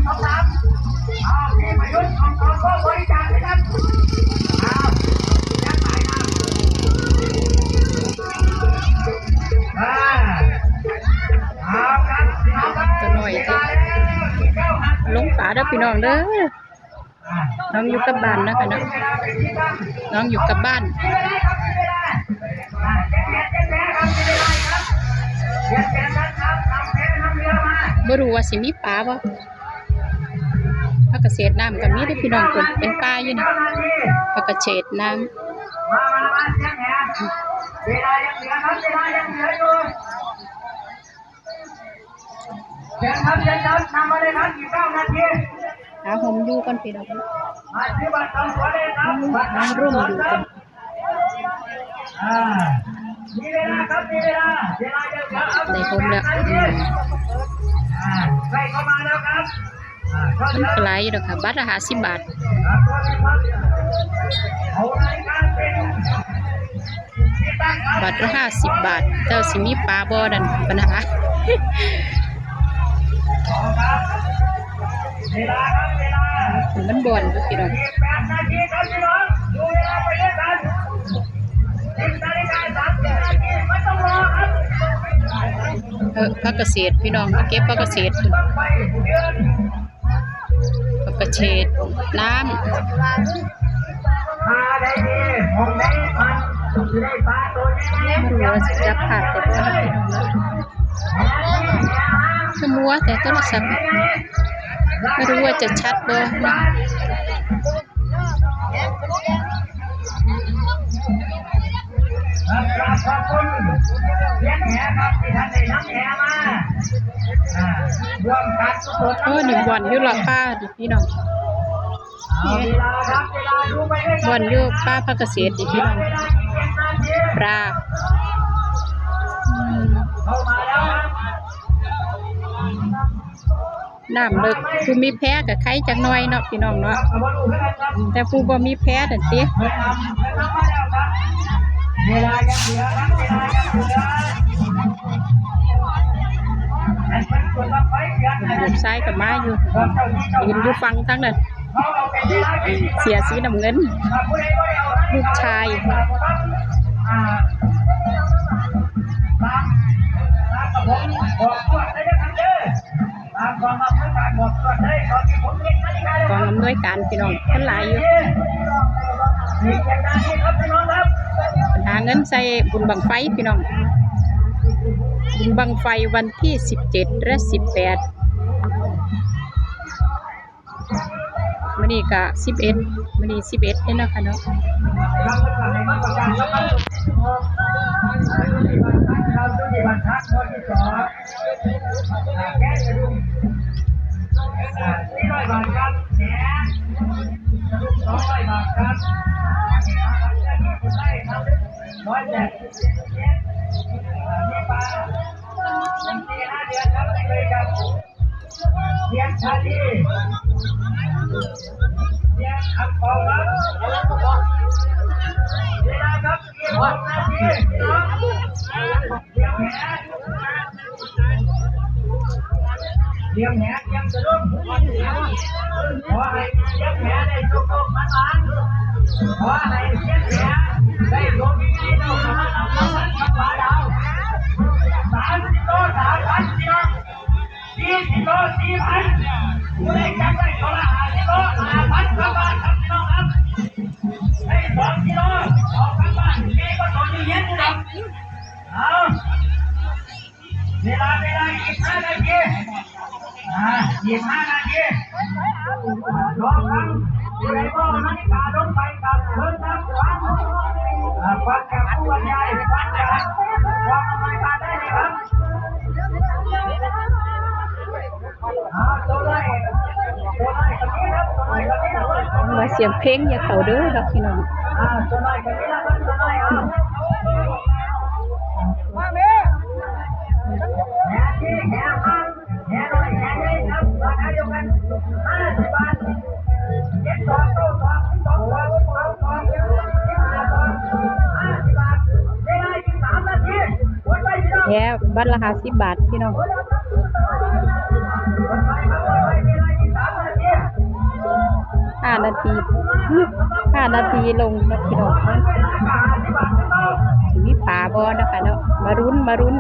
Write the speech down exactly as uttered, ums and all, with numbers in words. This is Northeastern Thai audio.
สองสามอ้าวพี่ประยุทธ์ของของก็บริจาคนะครับอ้าวยังไงครับอ่าเอาครับเอาครับ ตัวน้อยเด้อ ลงป่าเด้อพี่น้องเด้อ อ่า น้องอยู่กับบ้านนะคะเนาะ น้องอยู่กับบ้าน อ่าเจ็ดแปดเจ็ดแปดครับเจ็ดแปดครับเจ็ดแปดครับทำแพ้ทำเรือมา บ่รู้ว่าสิมีปลาบ่ ผักกระเฉดน้ำก็มีเด้อพี่น้อง เพิ่นเป็นป่าอยู่นี่ ผักกระเฉดน้ำ มามามาเสียงแหบเวลายังเหลือครับเวลายังเหลืออยู่เชิญครับเชิญครับนำมาเลยครับอีกเก้านาที หาหมอยู่ก่อนพี่น้อง มาซื้อบัตรสองตัวเลยครับบัตรสามตัวครับ อ่ามีเวลาครับมีเวลาเวลายังเหลือครับได้ผมแล้ว อืม อ่าใกล้เข้ามาแล้วครับอ่าก็มันก็หลายอยู่ดอกค่ะ บัตรละห้าสิบบาท เอารายการเป็นที่ตั้งครับ บัตรละห้าสิบบาท เจ้าสิมีปลาบ่นั่นปัญหา เวลาครับเวลา มันบ่อนอยู่พี่น้อง แปดนาทีครับพี่น้องดูเวลาไปด้วยกัน เออ ผักกระเฉดพี่น้อง มาเก็บผักกระเฉด ผักกระเฉดน้ำ มาได้ดีผมได้พันได้ปลาตัวนี้ มันเหลือสิจับผักแต่ว่าคือมัวแต่โทรศัพท์ ไม่รู้ว่าจะชัดบ่นะ ครับขอบคุณเลี้ยงแหครับที่ท่านได้นำแหมาอ่าร่วมการกุศล โอ้ นี่บ่อนอยู่เลาะป่านี่พี่น้อง เอาเวลาครับเวลาดูไปด้วยกัน บ่อนอยู่ป่าผักกระเฉดนี่พี่น้อง เวลาอีกเจ็ดนาที ปลา อืม เข้ามาแล้วครับ น้ำเลิก ผู้มีแพก็ไคจักหน่อยเนาะพี่น้องเนาะ แต่ผู้บ่มีแพนั่นติ ลูกชายก็มาอยู่ ยืนอยู่ฝั่งทางนั้น เสื้อสีน้ำเงิน ลูกชาย ตามกองอำนวยการบอกตรวจเลยตอนนี้ผมเรียกนาฬิกาเลย กองอำนวยการพี่น้อง คนหลายอยู่ หาเงินใส่บุญบั้งไฟพี่น้อง บุญบั้งไฟวันที่สิบเจ็ดและสิบแปด มื้อนี้ก็สิบเอ็ด มื้อนี้สิบเอ็ดเด้อเนาะค่ะเนาะ สี่ร้อยบาทครับแหมสรุปสองร้อยบาทครับได้ครับร้อยแปดสิบเจ็ดเจ็ดนี่ปลาสี่ห้าเดือนครับไม่เคยจับเลี้ยงชาลีเลี้ยงอังเปาครับเวลาครับเลี้ยงหกนาทีเลี้ยงแห เตรียมแหเตรียมสะดุ้งขอให้เตรียมแหได้โชคๆหมานๆขอให้เตรียมแหได้โชคดีๆเจ้าสามารถรับรางวัลกับปลาดาวสามสิบโลสามพันพี่น้องสี่สิบโลสี่พันผู้ใดจับได้คนละห้าสิบโลห้าพันกลับบ้านครับพี่น้องครับได้สองกิโลสองพันบาทนี่ก็ตอนนี้เย็นอยู่ดอกเอา เวลาเวลาอีกห้านาทีอ่าอีกห้านาทีรอฟังผู้ใดก็เอานาฬิกาลงไปกับเพิ่นครับฟังอ่าฟังจากผู้บรรยายฟังจากกองอำนวยการได้เลยครับอ่าตัวแรกตัวแรกคนนี้ครับตัวแรกคนนี้ครับ ว่าเสียงเพลงอย่าเข้าเด้อครับพี่น้อง อ่าตัวแรกคนนี้นะครับตัวแรกครับ แหบัตรละห้าสิบบาทพี่น้อง นาที ห้านาทีลงนะพี่น้อง สิมีปลาบ่นะคะเนาะ มาลุ้น มาลุ้น